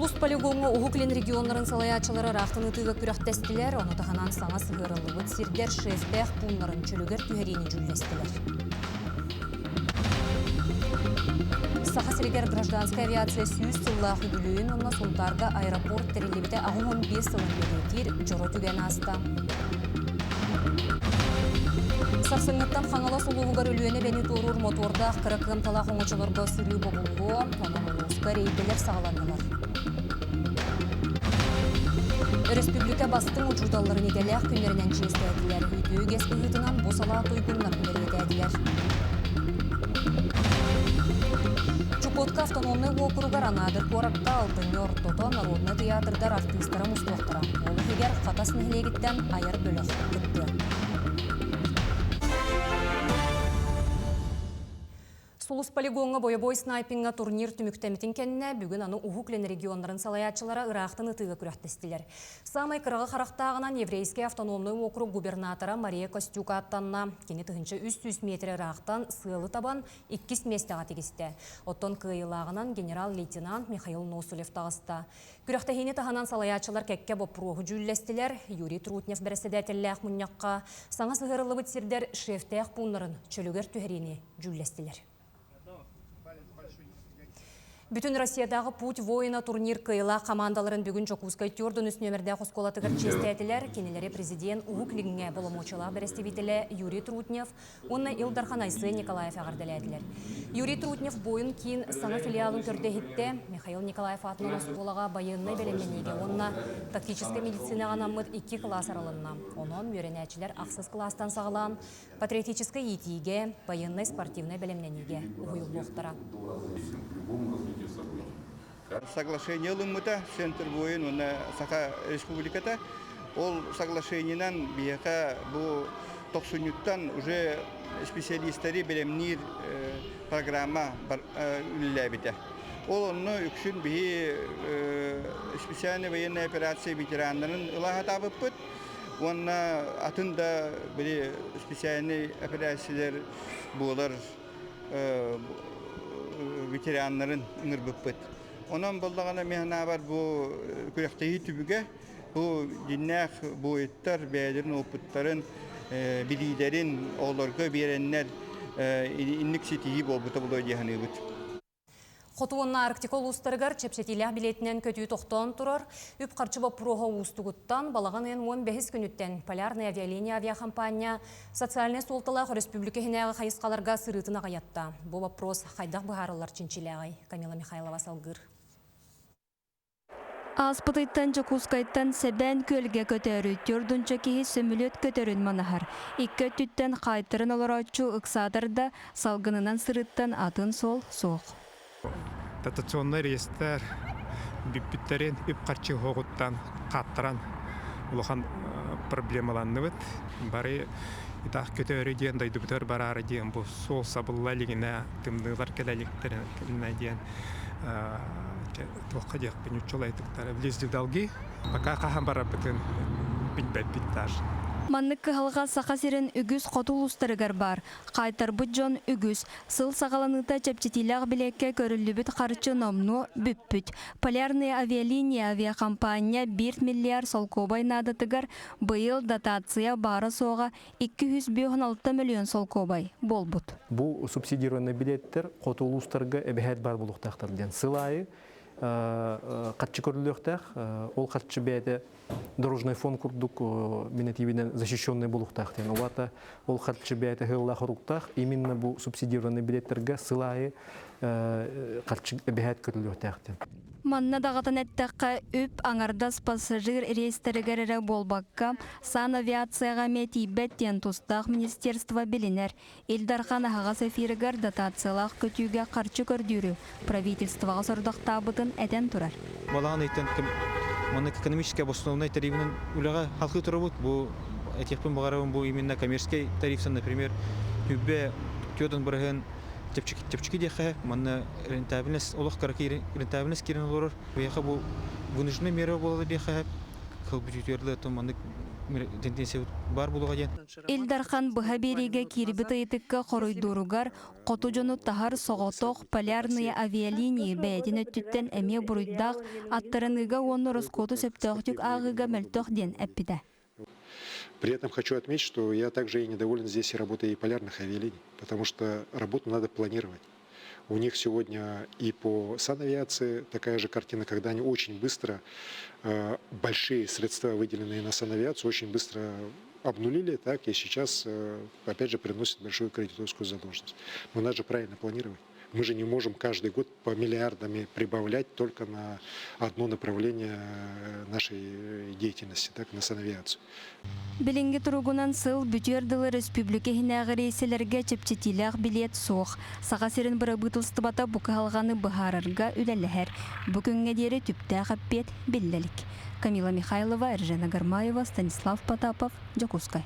Сулус полигоҥҥа Уһук Илин регионнарын салайааччылара ыраахтан ытыыга күрэхтэстилэр, ону таһынан саҥа сыһыарыллыбыт сирдэр шефтээх пууннарын чөлүгэр түһэриини дьүүллэстилэр. Саха сиригэр гражданскай авиация 100 сыллаах үбүлүөйүн уонна Сунтаарга аэропорт тэриллибитэ 85 сылын бэлиэтиир дьоро түгэн ааста. Сарсыҥҥыттан Хаҥалас улууһугар Өлүөнэ эбэни туоруур мотуордаах кыра кыамталаах оҥочолорго сырыы бобуллуо, онон улууска рейдэлэр саҕаланнылар. Өрөспүүбүлүкэ бастыҥ учууталларын идэлээх күннэринэн чиэстээтилэр. Үтүө үгэс быһыытынан бу салаа туйгуннарын бэлиэтээтилэр. Чукотка автономнай уокуругар Анаадыр куоракка алтынньы ортото народнай тыйаатырдар артыыстара мустуохтара. Ол иһигэр Хатас нэһилиэгиттэн айар бөлөх кыттыа. Сулус полигоҥҥа бойобуой снайпиҥҥа турнир түмүктэммитин кэннэ, бүгүн аны Уһук Илин регионнарын салайааччылара ыраахтан ытыыга күрэхтэстилэр. Саамай кыраҕы харахтааҕынан Еврейскэй автономнай уокурук губернатора Мария Костюк ааттанна. Кини 1300 миэтэрэ ыраахтан сыалы табан иккис миэстэҕэ тигистэ. Оттон кыайыылааҕынан генерал-лейтенант Михаил Носулев таҕыста. Күрэхтэһиини таһынан салайааччылар кэккэ боппуруоһу дьүүллэстилэр. Юрий Трутнев бэрэссэдээтэллээх мунньахха саҥа сыһыарыллыбыт сирдэр шефтээх пууннарын чөлүгэр түһэриини дьүүллэстилэр. Бүтүн Россиядааҕы «Путь воина» турнир кыайыылаах хамаандаларын бүгүн Дьокуускай 4 нүөмэрдээх оскуолатыгар чиэстээтилэр. Кинилэри президент Уһук Илиҥҥэ боломуочуйалаах бэрэстэбиитэлэ Юрий Трутнев уонна Ил Дархан Айсен Николаев эҕэрдэлээтилэр. Юрий Трутнев буойун киин саҥа филиалын көрдө-иһиттэ. Михаил Николаев аатынан оскуолаҕа байыаннай бэлэмнэниигэ уонна тактическай медицинаҕа анаммыт икки кылаас арылынна. Онон үөрэнээччилэр ахсыс кылаастан саҕалаан патриотическай иитиигэ, байыаннай-спортивнай бэлэмнэниигэ уһуйуллуохтара. Соглашение ылыммыта Центр воин уонна Саха Республиката. Ол соглашениенан биһиэхэ бу тохсунньуттан уже специалистары бэлэмниир программа үлэлээбитэ. Ол онно үксүн биһи специальная военная операция ветераннарын ыла сатаабыппыт уонна атын да били специальный операциялар буолар ветераннарын ыҥырбыппыт. Онон буоллаҕына мин санаабар бу күрэхтэһии түбүгэ бу дьиннээх буойуттар бэйэлэрин опыттарын, билиилэрин оҕолорго биэрэннэр инник ситиһии буолбута буолуо дии саныыбыт. Хоту уонна Арктика улуустарыгар чэпчэтиилээх билиэтинэн көтүү тохтоон турар. Үп-харчы боппуруоһа уустугуттан балаҕан ыйын 15 күнүттэн Полярная авиалиния авиахампаанньа социальнай суолталаах өрөспүүбүлүкэ иһинээҕи хайысхаларга сырыытын аҕыйатта. Бу боппуруос хайдах быһаарыллар чинчилээҕий? Камила Михайлова салгыыр. Ааспыт ыйтан Дьокуускайтан Сэбээн Күөлгэ көтөөрү төрдүнчэ киһи сөмөлүөт көтөрүн манаһар. Икки өттүттэн хаайтаран олорооччу ыксаатар да, салгынынан сырыттан атын суол суох. Дотационнай реестр бүппүттэрин үп-харчы уһугуттан хааттаран улахан проблемаланныбыт. Бары итах көтөөрү диэн дойдубутугар бараары диэн бу суол сабылла илигинэ тымныылар кэлэ иликтэринэ диэн туохха диэхпин уччулайтыктара влезли в долги пока хаһан барарбытын билбэппит даже. Маннык кыһалҕа Саха сирин үгүс хоту улуустарыгар баар. Хаайтарбыт дьон үгүс. Сыл саҕаланыыта чэпчэтиилээх билиэккэ көрүллүбүт харчы номнуо бүппүт. Полярные авиалинии авиакомпания биир миллиард солкуобай наадатыгар быйыл дотация баара-суоҕа 256 мөлүйүөн солкуобай буолбут. Бу субсидированный билеттер хоту улуустарга эбэһээт баар буолуохтаахтар диэн сыл аайы харчы көрүллүөхтээх. Ол харчы бэйэтэ дорожный фонд курдук мин этиибинэн защищенный буолуохтаах диэн. Ол аата ол харчы бэйэтэ сыаллаах хоруктаах. Именно бу субсидированный билеттергэ сыл аайы харчы эбэһээт көрүллүөхтээх диэн. Манна даҕатан эттэххэ, үп аҥардас пассажир рейстэригэр эрэ буолбакка, санавиацияҕа эмиэ тиийбэт диэн тустаах министерство билинэр. Ил Дархан аһаҕас эфиригэр дотациялаах көтүүгэ харчы көрдүүрү правительствоҕа сорудахтаабытын этэн турар. Балаҕан ыйтан маннык экономическай обоснованнай тарифынан үлэҕэ халкыы турабыт. Бу этиэхпин баҕарабын, бу именно коммерческий тарифтан, например, түбэ 4 бырыһыан чэпчэки диэххэ, манна рентабельность олох кыракый рентабельность киирэн олорор. Биһиэхэ бу вынужденная мера буолар диэххэ, хыл бүтүтүөрлэ маннык тенденция баар буолуоҕа диэн. Ил Дархан быһа биэриигэ киирбит ыйытыкка хоруйдууругар хоту дьону таһар соҕотох полярные авиалинии бэйэтин өттүттэн эмиэ буруйдаах аттарыныыга уонна ороскуоту сөптөөхтүк ааҕыыга мөлтөх диэн эппитэ. При этом хочу отметить, что я также и недоволен здесь и работой и полярных авиалиний, потому что работу надо планировать. У них сегодня и по санавиации такая же картина, когда они очень быстро э, большие средства, выделенные на санавиацию, очень быстро обнулили, так, и сейчас, э, опять же, приносят большую кредиторскую задолженность. Но надо же правильно планировать. Мы же не можем каждый год по миллиардами прибавлять только на одно направление э, нашей деятельности, так, на санавиацию. Билиҥҥи туругунан сыл бүтүөр дылы республика иһинээҕи рейсэлэргэ чэпчэтиилээх билиэт суох. Саха сирин бырабыыталыстыбата бу кыһалҕаны быһаарарга үлэлэһэр. Бу күҥҥэ диэри түптээх эппиэт биллэ илик. Камила Михайлова, Эржена Гармаева, Станислав Потапов, Дьокуускай.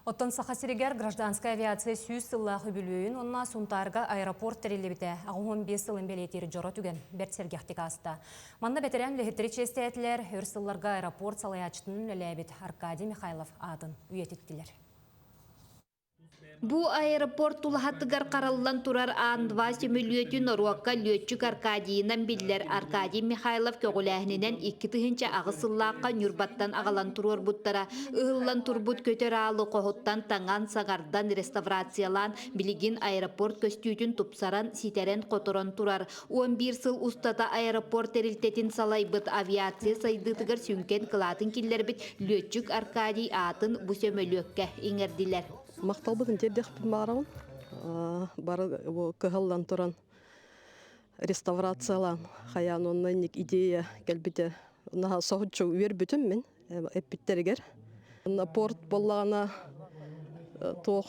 Оттон Саха сиригэр гражданскай авиация 100 сыллаах үбүлүөйүн уонна Сунтаарга аэропорт тэриллибитэ 85 сылын бэлиэтиир дьоро түгэн бэрт сэргэхтик ааста. Манна бэтэрээн үлэһиттэри чиэстээтилэр, өр сылларга аэропорт салайааччытын үлэлээбит Аркадий Михайлов аатын үйэтиттилэр. Бу аэропорт тулаһатыгар хараллан турар Ан-2 сөмөлүөтү норуокка лүөччүк Аркадийынан биллэр Аркадий Михайлов көҕүлээһининэн 2008 сыллаахха Ньурбаттан аҕалан туруорбуттара. Ыһыллан турбут көтөр аалы хоһуттан таҥан, саҥардан, реставрациялаан, билигин аэропорт көстүүтүн тупсаран, ситэрэн-хоторон турар. 11 сыл устата аэропорт тэрилтэтин салайбыт авиация сайдыытыгар сүҥкэн кылаатын киллэрбит лүөччүк Аркадий аатын бу сөмөлүөккэ иҥэрдилэр. Махталбытын тиэрдиэхпин баҕарабын. Бары бу кыһаллан туран реставрациялаан хайаан онно инник идея кэлбитэ наһаа соһуччу үөрбүтүм мин эппиттэригэр. Порт буоллаҕына туох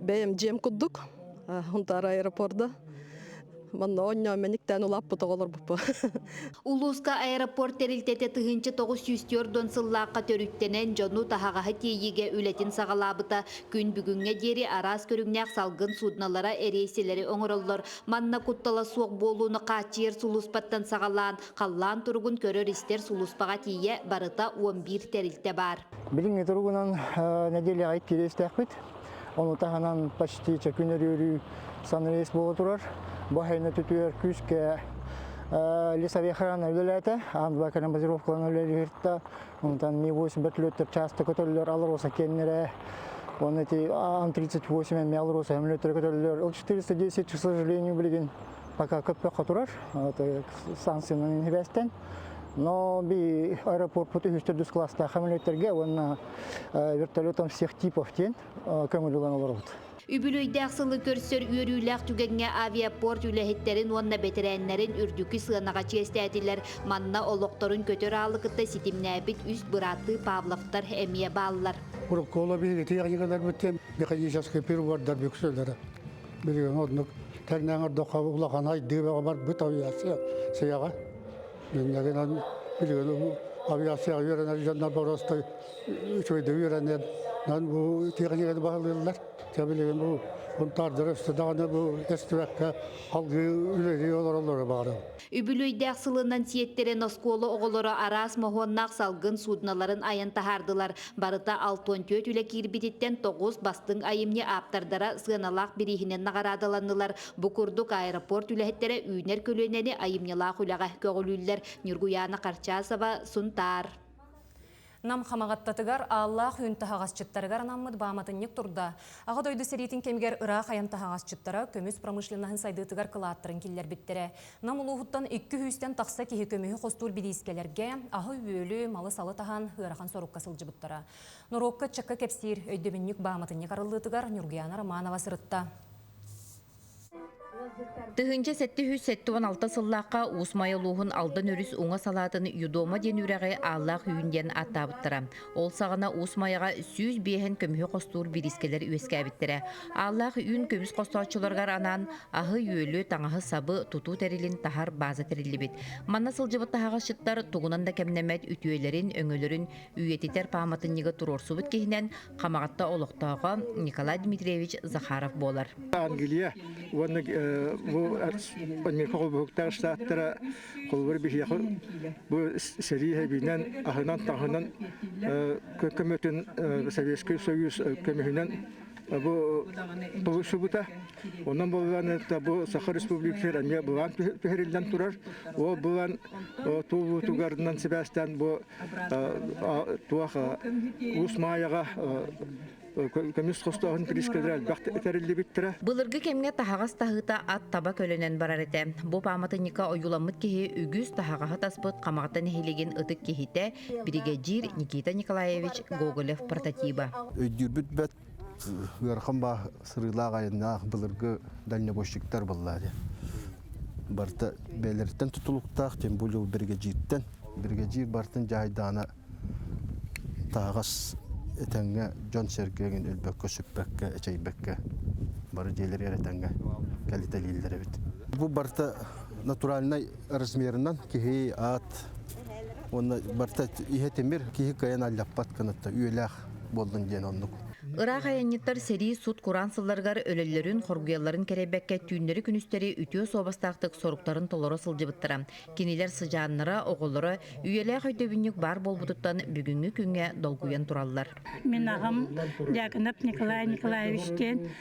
бэйэм дьиэм курдук Хунтаар аэропорда манна оонньоон мэниктээн улааппыт оҕолорбуппу. Улууска аэропорт тэрилтэтэ 1904 сыллаахха төрүттэнэн дьону таһаҕаһы тиэйиигэ үлэтин саҕалаабыта. Күн бүгүҥҥэ диэри араас көрүҥнээх салгын суднолара эриэйсэлэри оҥороллор. Манна куттала суох буолууну хааччыйар сулууспаттан саҕалаан халлаан туругун көрөр-истэр сулууспаҕа тиийэ барыта 11 тэрилтэ баар. Билиҥҥи туругунан нэдиэлэҕэ икки рейстээхпит. Ону таһынан почти күн өрүү санрейс буола турар. Бу айына түтүөр күүскэ лесовиохрана үлэлээтэ. Аан кэлэн базировкалан үлэлииртэ. Онтон Ми-8 вертолеттер часто көтөллөр, Алроса кеннере. Он эти Ан-38 эми Алроса самолеттер көтөллөр. Ил-410, к сожалению, билигин пока көппөккө турар. Санкциянан инһибэстен. Но би аэропорт үһүс класстаах самолеттерге уонна вертолетом всех типов диэн көҥүл ылан олоробут. Үбүлүөйдээх сылы көрсөр үөрүүлээх түгэҥҥэ авиапорт үлэһиттэрин уонна бэтэрээннэрин үрдүкү сыанаҕа чиэстээтилэр. Манна олохторун көтөр аалы кытта ситимнээбит үс бырааттыы Павловтар эмиэ бааллар. Уруккуола биһиги тиэхиньикэлэрбит механическай прибордар бүксүлэрэ. Билигин оннук тэҥнээн ордоххо улахан айдыы бөҕө барбыт авиация сыйаҕа. Иннэгинэн билигин авиацияҕа үөрэнэр дьоннор боростой үчүгэйдик үөрэнэн бу тиэхиньикэни баһылыыллар. Дьэ билигин бу Сунтаардара өссө даҕаны бу эстибэккэ салгыы үлэлии олороллоро баҕарабын. Үбүлүөйдээх сылынан сиэттэрэн оскуола оҕолоро араас моһуоннаах салгын судноларын айан таһаардылар. Барыта 64 үлэ киирбититтэн 9 бастыҥ айымньы ааптардара сыаналаах бирииһинэн наҕараадаланнылар. Бу курдук аэропорт үлэһиттэрэ үүнэр көлүөнэни айымньылаах үлэҕэ көҕүлүүллэр. Ньургуйаана Харчасова, Сунтаар. Нам Хамаҕаттатыгар Ааллаах үүн таһаҕасчыттарыгар анаммыт бааматынньык турда. Аҕа дойду сэриитин кэмигэр ыраах айан таһаҕасчыттара көмүс промышленноһын сайдыытыгар кылааттарын киллэрбиттэрэ. Нам улууһуттан 200-тэн тахса киһи көмүһү хостуур бириискэлэргэ аһы-үөлү, малы-салы таһан ыарахан сорукка сылдьыбыттара. Норуокка ыччакка кэпсиир өйдөбүнньүк бааматынньык арыллыытыгар Ньургуйаана Романова сырытта. 1776 сыллаахха Уус Майа улууһун Алдан өрүс уҥа салаатын Юдома диэн үрэҕи Ааллаах Үүн диэн ааттаабыттара. Ол саҕана Уус Майаҕа 105 көмүһү хостуур бириискэлэр үөскээбиттэрэ. Ааллаах Үүн көмүс хостооччуларыгар анаан аһы-үөлү, таҥаһы-сабы, тутуу тэрилин таһар бааза тэриллибит. Манна сылдьыбыт таһаҕасчыттар тугунан да кэмнэммэт үтүөлэрин, өҥөлөрүн үйэтитэр пааматынньыгы туруорсубут киһинэн Хамаҕатта олохтооҕо Николай Дмитриевич Захаров буолар. Англия уонна Бу Америка холбоһуктаах штаттара холобур биһиэхэ бу сэрии хэбинэн аһынан таһынан көмөтүн Советский Союз көмөһүнэн бу толуйсубута. Онон буоллаан бу Саха Республикатыгар эмиэ былаан түһэриллэн турар. Ол былаан туолуутугарынан сибээстээн бу туох Уус Маайаҕа көмүс хостооһун приискэлэрэ элбэх тэриллибиттэрэ. Былыргы кэмҥэ таһаҕас таһыыта ат таба көлөнөн барар этэ. Бу пааматынньыкка ойууламмыт киһи үгүс таһаҕаһы таспыт Хамаҕата нэһилиэгин ытык киһитэ, биригэдьиир Никита Николаевич Гоголев прототиба. Өйдүүрбүт бэт ыарахан баа сырыылаах айаннаах былыргы дальнобойщиктар буолла диэн. Барыта бэйэлэриттэн тутулуктаах, тем более биригэдьииртэн. Биригэдьиир барытын дьаһайдаҕына таһаҕас этэҥҥэ дьон-сэргэ эҥин өлбөккө, сүппэккэ, эчэйбэккэ бары дьиэлэригэр этэҥҥэ кэлитэлииллэр эбит. Бу барыта натуральнай размерынан киһи аат уонна барыта иһэ тимир киһи кыайан аллаппат гынатта үйэлээх буоллун диэн оннук. Ыраах айанньыттар сэрии сут-кураан сылларыгар өлөллөрүн, хоргуйалларын кэрэйбэккэ түүннэри-күнүстэри үтүө суобастаахтык соруктарын толоро сылдьыбыттара. Кинилэр сыдьааннара, оҕолоро үйэлээх өйдөбүнньүк баар буолбутуттан бүгүҥҥү күҥҥэ долгуйан тураллар. Мин аҕам Дьяконов Николай Николаевич диэн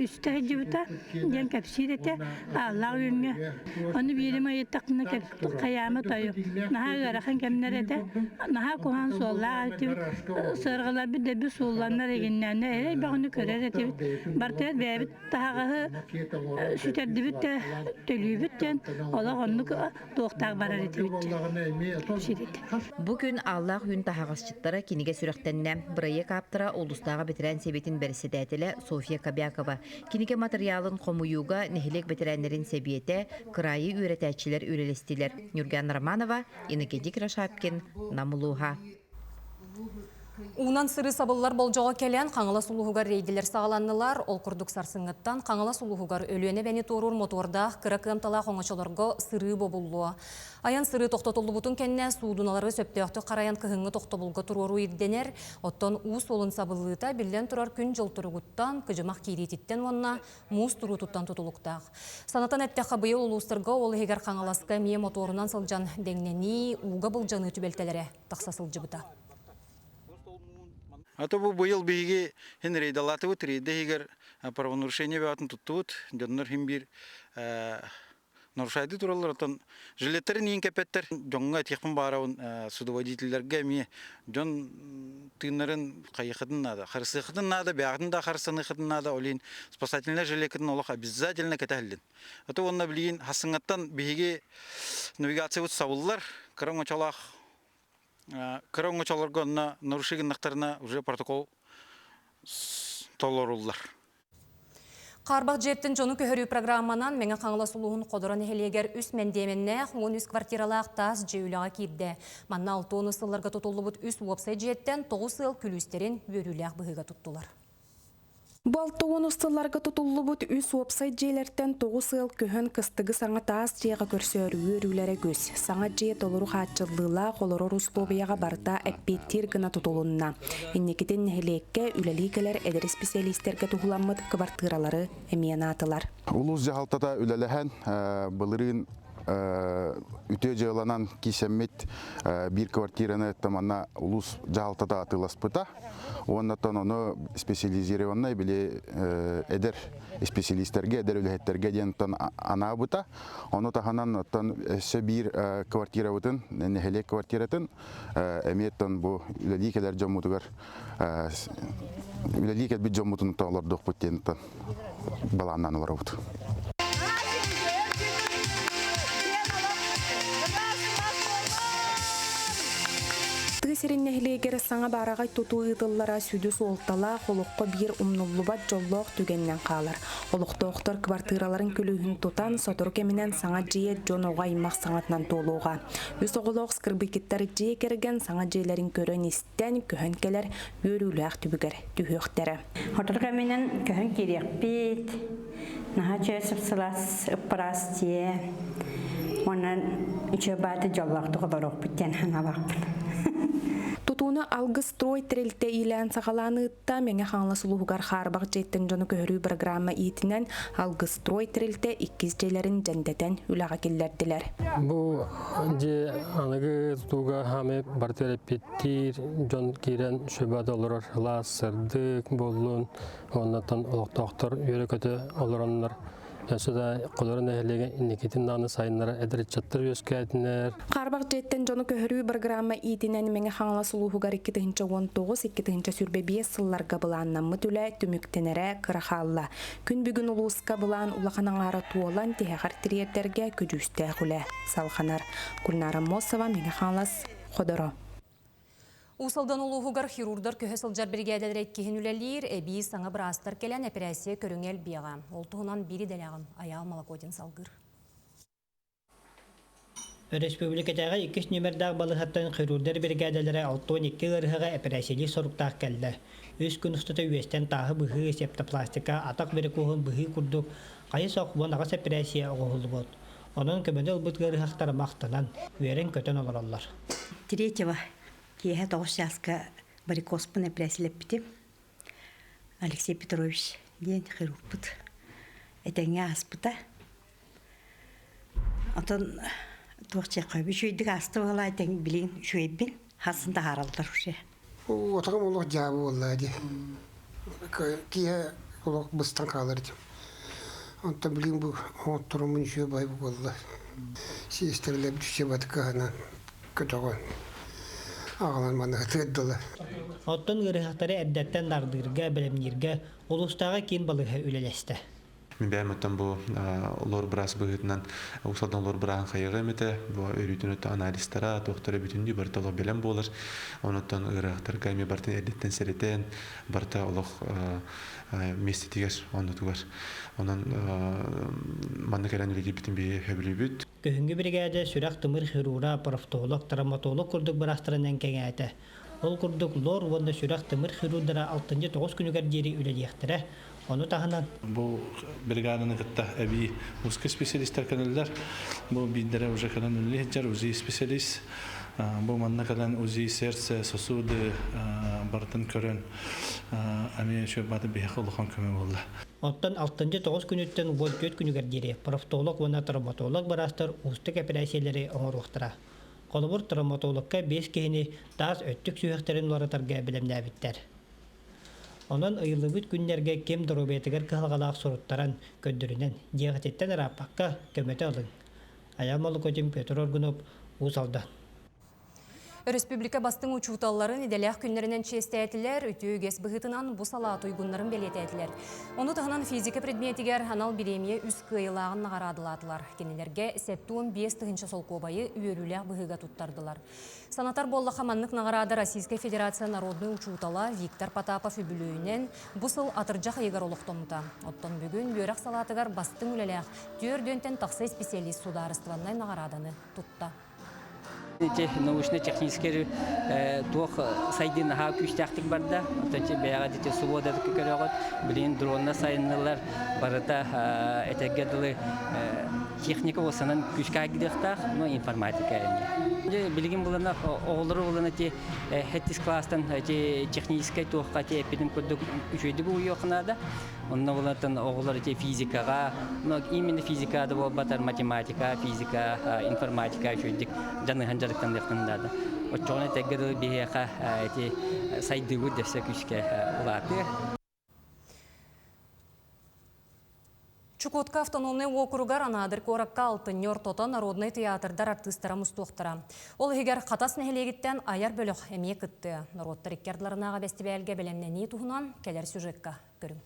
үстэ сылдьыбыта диэн кэпсиир этэ ааллаах үүҥҥэ. Ону биирим ыйыттахпына хайаама тойу. Наһаа ыарахан кэмнэр этэ. Наһаа куһаҕан суоллаах этибит. Сыарҕаларбыт дэби суулланнар игиннээннэр эрэй бөҕөнү көрөр этибит. Бартыгар бэйэбит таһаҕаһы сүтэрдибит да төлүүбүт диэн олох оннук туохтаах барар этибит Бу күн Ааллаах Үүн таһаҕасчыттара кинигэ сүрэхтэннэ. Бырайыак ааптара улуустааҕы бэтэрээн сэбиэтин бэрэссэдээтэлэ Софья Кобякова. Кинигэ матырыйаалын хомуйууга нэһилиэк бэтэрээннэрин сэбиэтэ, кыраайы үөрэтээччилэр үлэлэстилэр. Нюрган Романова, Иннокентий Кирашапкин, Нам улууһа. Уунан сырыы сабыллар болдьоҕо кэлэн, Хаҥалас улууһугар рейдилэр саҕаланнылар. Ол курдук сарсыҥҥыттан Хаҥалас улууһугар Өлүөнэ эбэни туоруур мотуордаах кыра кыамталаах оҥочолорго сырыы бобуллуо. Айан сырыы тохтотуллубутун кэннэ суудуналары сөптөөхтүк харайан кыһыҥҥы тохтобулга туруоруу ирдэнэр. Оттон уу суолун сабыллыыта биллэн турар күн-дьыл туругуттан, кыдьымах киириититтэн уонна муус туруутуттан тутулуктаах. Санатан эттэххэ, быйыл улуустарга ол иһигэр Хаҥаласка эмиэ мотуорунан сылдьан дэҥнэнии, ууга былдьаныы түбэлтэлэрэ тахса сылдьыбыта. А то бу быйыл биһиги хин рейдалаатыбыт, рейда иһигэр правонарушение бөҕөтүн туттубут. Дьоннор хин биир нарушайды тураллар, оттон жилеттэрин иин кэппэттэр. Дьоҥҥо этиэхпин баарабын, судоводителлэргэ эмиэ дьон тыыннарын хайыахытын наада, харысыахытын наада, бэйэҕитин да харыстаныахытын наада, ол иһин спасательнай жилеткытын олох обязательно кэтэһиллин. А то уонна билигин хассыҥҥаттан биһиги навигациябыт сабыллар, кыра оҥочолоох Кыра оҥочолорго онно наруши гыннахтарына уже протокол толоруллар. Хаарбах дьиэттэн дьону көһөрүү программанан Мэҥэ Хаҥалас улууһун Ходоро нэһилиэгэр үс мэндиэмэннээх 13 квартиралаах таас дьиэ үлэҕэ киирдэ. Манна 60 сылларга тутуллубут үс уопсай дьиэттэн тоҕус ыал күлүүстэрин үөрүүлээх быһыыга туттулар. Бу 60 сылларга тутуллубут үс уопсай дьиэлэртэн тоҕус ыал көһөн кыстыгы саҥа таас дьиэҕэ көрсөөрү үөрүүлэрэ үгүс. Саҥа дьиэ толору хааччыллыылаах олорор услуобуйаҕа барыта эппиэттиир гына тутулунна. Инникитин нэһилиэккэ үлэлии кэлэр эдэр исписэлиистэргэ туһуламмыт кыбартыыралары эмиэ анаатылар. Улуус дьаһалтата үлэлэһэн былырыын үтүө дьыаланан киисэммит биир квартираны манна улуус дьаһалтата атыыласпыта. Уонна ону специализированнай били эдэр исписэлиистэргэ, эдэр үлэһиттэргэ диэн анаабыта. Ону таһынан оттон өссө биир квартирабытын, нэһилиэк квартиратын эмиэ бу үлэлии кэлэр дьоммутугар үлэлии кэлбит дьоммутун олордуохпут диэн балааннаан олоробут. Тыа сирин нэһилиэгэр саҥа баараҕай тутуу ыытыллара сүдү суолталаах олоххо биир умнуллубат дьоллоох түгэнинэн хаалар. Олохтоохтор квартираларын күлүүһүн тутан, сотору кэминэн саҥа дьиэ дьон оҕо аймах саҥатынан туолуоҕа. Үс оҕолоох Скрыбыкиттар дьиэ кэргэн саҥа дьиэлэрин көрөн-истэн, көһөн кэлэр үөрүүлээх түбүгэр түһүөхтэрэ. Сотору кэминэн көһөн киириэхпит. Наһаа үчүгэй сып-сылаас, ыппыраас дьиэ. Онон үчүгэй баайда дьоллоохтук олоруохпут диэн санаалаахпын. Тутууну Алгыстрой тэрилтэ иилээн-саҕалаан ыытта. Мэҥэ Хаҥалас улууһугар хаарбах дьиэттэн дьону көһөрүү программа иитинэн Алгыстрой тэрилтэ иккис дьиэлэрин дьэндэтэн үлэҕэ киллэрдилэр. Бу дьиэ аныгы тутууга хаамай барытыгар эппиэттиир дьон киирэн сүбэ олорор сылаас, сырдык буоллун, оннуттан олохтоохтор үөрэ-көтө олороннор Өссө да Ходоро нэһилиэгэ инникитин даҕаны сайыннара эдэр ыччаттар үөскээтинэр. Хаарбах дьиэттэн дьону көһөрүү бырагыраама иитинэн Мэҥэ Хаҥалас улууһугар 2019-2025 сылларга былааннаммыт үлэ түмүктэнэрэ кыра хаалла. Күн бүгүн улууска былаан улахан аҥаара туолан тиһэҕэр тириэрдэргэ көдьүүстээх үлэ салҕанар. Гульнара Мосова, Мэҥэ Хаҥалас, Ходоро. Уус Алдан улууһугар хирурдар көһө сылдьар биригээдэлэрэ иккиһин үлэлиир, эбии саҥа быраастар кэлэн эпэрээссийэ көрүҥэ элбиэҕэ. Ол туһунан биир идэлээҕим Айаал Молокотин салгыыр. Өрөспүүбүлүкэтээҕи иккис нүөмэрдээх балыыһаттан хирурдар биригээдэлэрэ 62 ыарыһаҕы эпэрээссийэлиир соруктаах кэллэ. Үс күн устата үөстэн тааһы быһыы, септопластика, атах варикоһун быһыы курдук хайыс-ох 18 эпэрээссийэ оҥоһуллубут. Онон көмөнү ылбыт ыарыһахтар махтанан, үөрэн-көтөн олороллор. Третьего киэһэ тоҕус чааска варикозпун эпэрээссийэлэппитим. Алексей Петрович диэн хирургпут этэҥҥэ ааспыта. Отон туох диэххэ үчүгэйдик ааста буолаа этэн билигин үчүгэйбин хасын таһаараллар уже. Отоҕум олох дьаабы буолла дии. Киэһэ олох быстан хаалар этим. Онтон билигин бу оҥотторуммун үчүгэй бай буолла. Сиэстэрэлэр бүтүччэ кыһанан көтөҕөн аҕалан манна тыырдылар. Оттон ыарыһахтары эрдэттэн нардыырга, бэлэмнииргэ улуустааҕы киин балыыһа үлэлэстэ. Мин бэйэм оттон бу лор быраас быһыытынан Уус-Алдан лор бырааһын хайыҕа эмэтэ, бу өрүүтүн өттө анализтара, туохтара бүтүннүү барыта олох бэлэм буолар. Онуттан ыарыһахтарга эмиэ барытын эрдэттэн сэрэтэн, барыта олох миэстэтигэр, оннутугар. Онон манна кэлэн үлэлиирбитин биһиги сөбүлүүбүт. Күһүҥҥү биригээдэ сүрэх-тымыр хирурга, профтолог, травматолог курдук быраастарынан кэҥээтэ. Ол курдук лор уонна сүрэх-тымыр хирурдара алтынньы тоҕус күнүгэр диэри үлэлиэхтэрэ. Ону таһынан Бу бригаданы кытта эбии узкий специалистар кэлэллэр. Бу биирдэрэ уже кэлэн үлэлии сылдьар УЗИ специалист. Бу манна кэлэн УЗИ сердце, сосуды барытын көрөн эмиэ үчүгэй бааты биһиэхэ улахан көмө буолла. Оттон алтынньы тоҕус күнүттэн 14 күнүгэр диэри профтолог уонна травматолог быраастар уустук эпэрээссийэлэри оҥоруохтара. Холобур, травматологка биэс киһини таас өттүк сүһүөхтэрин уларытарга бэлэмнээбиттэр. Онон ыйыллыбыт күннэргэ ким доруобуйатыгар кыһалҕалаах суруттаран, көрдөрүнэн, дьиэҕититтэн ырааппакка көмөтө ылыҥ. Айаал Молокотин, Петр Оргунов, Уус Алдан. Өрөспүүбүлүкэ бастыҥ учууталларын идэлээх күннэринэн чиэстээтилэр, үтүө үгэс быһыытынан бу салаа туйгуннарын бэлиэтээтилэр. Ону таһынан физика предметигэр анал бириэмийэ үс кыайыылааҕын наҕараадалаатылар. Кинилэргэ 75 тыһыынча солкуобайы үөрүүлээх быһыыга туттардылар. Санатар буоллахха, маннык наҕараада Российскай Федерация народнай учуутала Виктор Потапов үбүлүөйүнэн бу сыл атырдьах ыйыгар олохтоммута. Оттон бүгүн үөрэх салаатыгар бастыҥ үлэлээх түөрт тахса исписэлиис судаарыстыбаннай наҕарааданы тутта. Ити научно-техническэй туох сайдыы наһаа күүстээхтик барда. Оттон бэйэҕэ ити свобода көрөҕүт. Билигин дронна сайыннылар. Барыта этэргэ дылы техника уосанан күүскэ айгыдыахтаах, но информатика эмиэ. Билигин булана оҕолору булан ити хэттис класстан ити техническэй туохха ити эппитим курдук үчүгэйдик уйуох наада. Онно булантан оҕолор ити физикаҕа, но именно физика да буолбатар, математика, физика, информатика үчүгэйдик дьаныһан дьарыктаныахтан наада. Оччоҕуна этэргэ дылы биһиэхэ ити сайдыыбыт дэссе күүскэ улаатыа. Чукотка автономнай уокуругар Анаадыр куоракка алтынньы ортото народнай театрдар артыыстара мустуохтара. Ол иһигэр Хатас нэһилиэгиттэн айар бөлөх эмиэ кыттыа. Норуоттар икки ардыларынааҕы бэстибээлгэ бэлэмнэнии туһунан кэлэр сюжекка көрүҥ.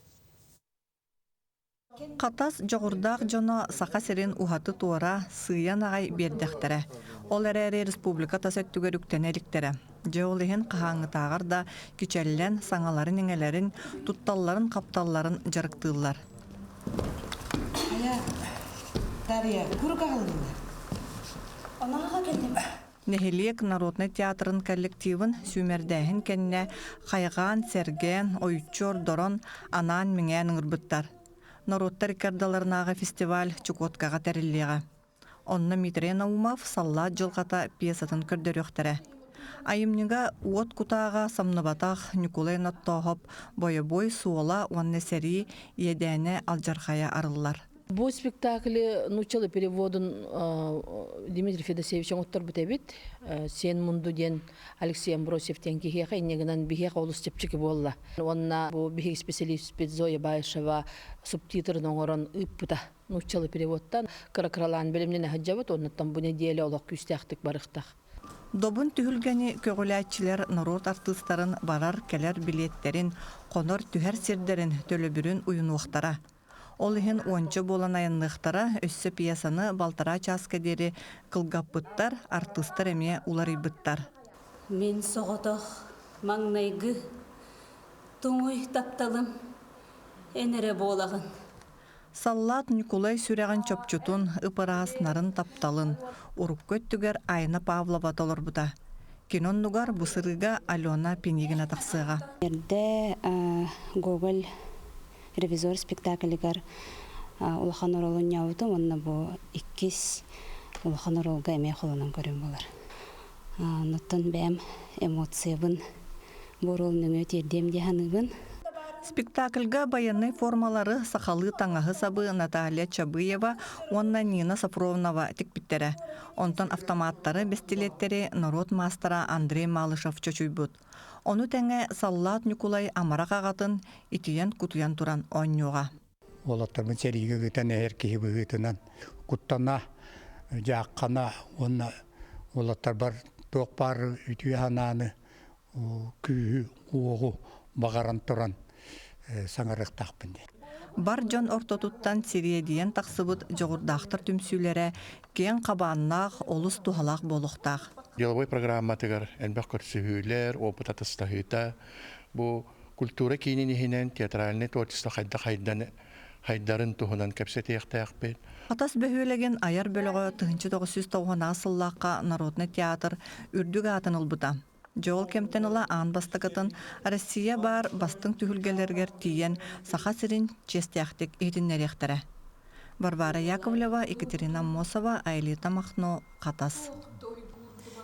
Хатас дьоҕурдаах дьоно Саха сирин уһаты-туора сыыйан аҕай биэрдэхтэрэ. Ол эрээри республика тас өттүгэр үктэнэ иликтэрэ. Дьэ ол иһин хаһааҥҥытааҕар да кичэллэн, саҥаларын-иҥэлэрин, тутталларын-хапталларын дьарыктыыллар. Хайа, Дарья, курук аҕалыннар. Онооҕо кэллим. Нэһилиэк народнай театрын коллективын сүүмэрдээһин кэннэ хайҕаан, сэргээн, ойуччу ордорон, анаан-миҥээн ыҥырбыттар. Норуоттар икки ардыларынааҕы фестиваль Чукоткаҕа тэриллиэҕэ. Онно Дмитрий Наумов «Саллаат дьылҕата» пьесатын көрдөрүөхтэрэ. Айымньыга уот кутааҕа самныбатах Ньукулай Ноттооһоп бойобуой суола уонна сэрии иэдээнэ алдьархайа арыллар. Бу спектакли нууччалыы переводун Дмитрий Федосеевич оҥотторбут эбит. Сен мунду диэн Алексей Амбросьев диэн киһиэхэ инньэ гынан биһиэхэ олус чэпчэки буолла. Уонна бу биһиги специалиспит Зоя Баишева субтитрын оҥорон ыыппыта нууччалыы переводтан кыра-кыралаан бэлэмнэнэ сылдьабыт. Оннуттан бу нэдиэлэ олох күүстээхтик барыахтаах. Добун түһүлгэни көҕүлээччилэр норуот артыыстарын барар-кэлэр билиэттэрин, хонор-түһэр сирдэрин төлөбүрүн уйунуохтара. Ол иһин уонча буолан айанныахтара, өссө пьесаны балтараа чааска диэри кылгаппыттар, артыыстар эмиэ уларыйбыттар. Мин соҕотох маҥнайгы туҥуй тапталым эн эрэ буолаҕын. Саллаат Ньукулай сүрэҕин чопчутун, ып-ыраас нарын тапталын урукку өттүгэр Айна Павлова толорбута. Кини оннугар бу сырыыга Алена Пинигина тахсыаҕа. Эрдэ Гоголь ревизор спектаклигар улахан оруолу оонньообутум уонна бу иккис улахан оруолга эмиэ холонон көрүм буолар. Оннуттан бэйэм эмоциябын бу оруол нөҥүө тиэрдиэм дии саныыбын. Спектакльга байыаннай формалары сахалыы таҥаһы-сабы Наталья Чабыева уонна Нина Сафронова тикпиттэрэ. Онтон автоматтары, бэстилиэттэри норуот маастара Андрей Малышев чочуйбут. Ону тэҥэ Саллаат Ньукулай амарах аҕатын итийэн-кутуйан туран оонньуоҕа. Уолаттарбын сэриигэ ыытан эһэр киһи быһыытынан куттана, дьааххана уонна уолаттарбар туох баар үтүө санааны, күүһү-уоҕу баҕаран туран саҥарыахтаахпын диэн. Бар дьон ортотуттан сириэдийэн тахсыбыт дьоҕурдаахтар түмсүүлэрэ киэҥ хабааннаах, олус туһалаах буолуохтаах. Деловой программатыгар элбэх көрсүһүүлэр, опыт атастаһыыта, бу культура киинин иһинэн театральный творчество хайдах хайдан хайдарын туһунан кэпсэтиэхтээхпит. Хатас бөһүөлэгин айар бөлөҕө 1998 сыллаахха народнай театр үрдүк аатын ылбыта. Дьэ ол кэмтэн ыла аан бастакытын Россия баар бастыҥ түһүлгэлэригэр тиийэн Саха сирин чиэстээхтик иһитиннэриэхтэрэ. Варвара Яковлева, Екатерина Аммосова, Аэлита Махно, Хатас.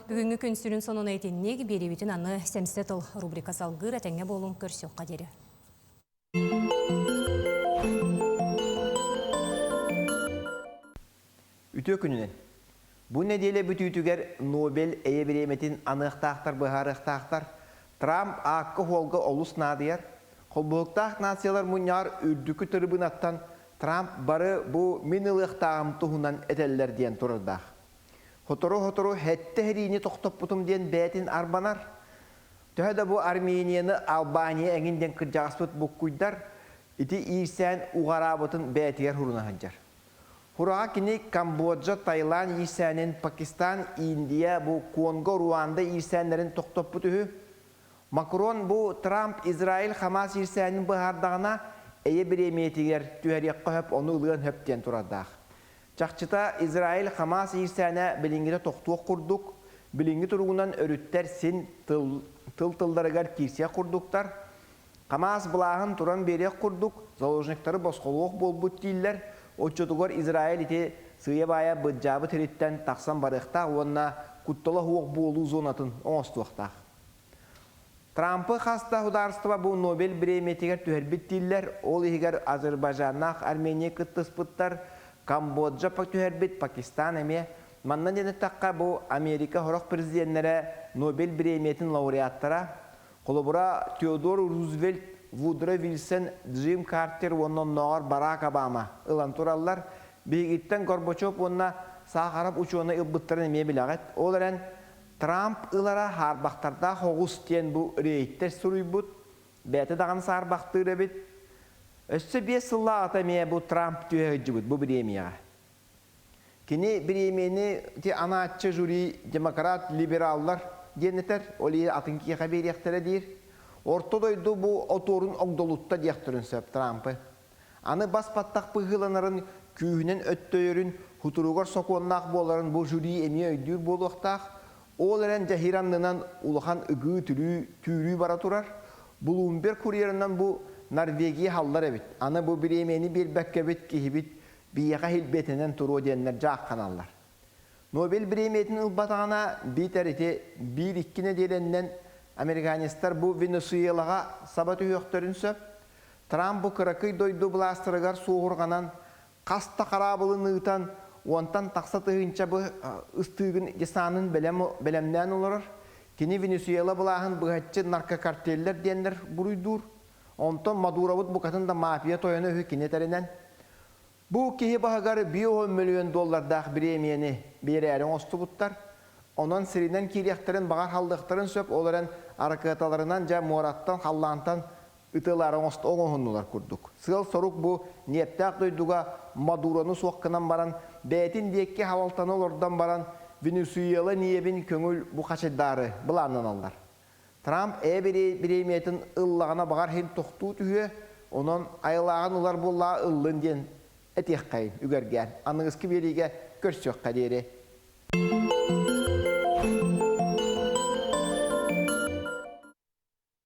Бүгүҥҥү күн сүрүн сонуна итинник биэриибитин аны Сэмсэ тыл рубрика салгыыр этэҥҥэ буолуҥ көрсүөххэ диэри. Үтүө күнүнэн! Бу нэдиэлэ бүтүүтүгэр Нобель эйэ бириэмэтин аныахтаахтар быһаарыахтаахтар. Трамп аакка-суолга олус наадыйар. Холбоһуктаах нациялар мунньаҕар үрдүкү тырыбынаттан Трамп бары бу мин ылыахтааҕым туһунан этэллэр диэн турардаах. Сотору-сотору сэттэ сэриини тохтоппутум диэн бэйэтин арбанар. Төһө да бу Арменияны Албания эҥин диэн кырдьаҕаспыт буккуйдар, ити иирсээн уҕараабытын бэйэтигэр хуруна сылдьар. Хураҕа кини Камбоджа, Таиланд иирсээнин, Пакистан, Индия, бу Конго, Руанда иирсээннэрин тохтоппут үһү. Макрон бу Трамп Израиль Хамас иирсээнин быһаардаҕына, эйэ бириэмийэтигэр түһэриэххэ сөп, ону ылыан сөп диэн турардаах. Чахчыта, Израиль Хамас иирсээнэ билиҥҥитэ тохтуох курдук, билиҥҥи туругунан өрүттэр син тыл, тыл тылларыгар киирсиэх курдуктар. Хамас былааһын туран биэриэх курдук, заложниктары босхолуох буолбут дииллэр, оччотугар Израиль ити сыыйа-баайа быдьаабыт сириттэн тахсан барыахтаах уонна куттала суох буолуу зонатын оҥостуохтаах. Трампы хас да судаарыстыба бу Нобель бириэмийэтигэр түһэрбит дииллэр, ол иһигэр Азербайджаннаах Армения кыттыспыттар, Камбоджа түһэрбит, Пакистан эмиэ. Манна диэн эттэххэ, бу Америка сорох президеннэрэ Нобель бириэмийэтин лауреаттара. Холобура, Теодор Рузвельт, Вудро Вильсон, Джим Картер уонна оннооҕор Барак Обама ылан тураллар. Биһигиттэн Горбачев уонна Сахаров учуонай ылбыттарын эмиэ билэҕит. Ол эрэн, Трамп ылара хаарбахтардаах оҕус диэн бу рейдтэр суруйбут, бэйэтэ даҕаны саарбахтыыр эбит. Өссө 5 сыллааҕыта эмиэ бу Трамп түһэ сылдьыбыт бу бириэмийэҕэ. Кини бириэмийэни ити анааччы жюри демократ либераллар диэн этэр, ол иһин атын киһиэхэ биэриэхтэрэ диир. Орто дойду бу отуорун огдолутта диэхтэрин сөп Трампы. Аны бас-баттах быһыыланарын, күүһүнэн өттөйөрүн, хутуругар сокуоннаах буоларын бу жюри эмиэ өйдүүр буолуохтаах. Ол эрэн дьэһиир аннынан улахан ыгыы-түрүү, түүрүү бара турар. Блумберг курьерынан бу Норвегия халлар эбит. Аны бу бириэмийэни биэрбэккэбит киһибит биһиэхэ иһилбиэтэнэн туруо диэннэр дьаахханаллар. Нобель бириэмийэтин ылбатаҕына, биитэр ити биир-икки нэдиэлэннэн американецтар бу Венесуэлаҕа саба түһүөхтэрин сөп. Трамп бу кыракый дойду былаастарыгар суоһурҕанан, хас да хараабылын ыытан, уонтан тахса тыһыынча ыстыыгын десанын бэлэмнээн олорор. Кини Венесуэла былааһын быһаччы наркокартеллэр диэннэр буруйдуур. Онтон Мадуробут букатын да мафия тойоно үһү кини этэринэн. Бу киһи баһыгар 50 мөлүйүөн доллардаах бириэмийэни биэрээри оҥостубуттар. Онон сиринэн киириэхтэрин баҕар халлыахтарын сөп, ол эрэн аракыаталарынан дьэ муораттан, халлаантан ытыалаары оҥоһуннулар курдук. Сыал-сорук бу ньиэптээх дойдуга Мадурону суох гынан баран, бэйэтин диэки халалтаны олордон баран, Венесуэла ньиэбин көҥүл бу хачайдаары былааннаналлар. Трамп ээ бириэмийэтин ыллаҕына баҕар иһин тохтуу түһүө, онон айылааҕын ылар буоллаҕа ыллын диэн этиэххэйин үгэргээн. Аныгыскы биэриигэ көрсүөххэ диэри.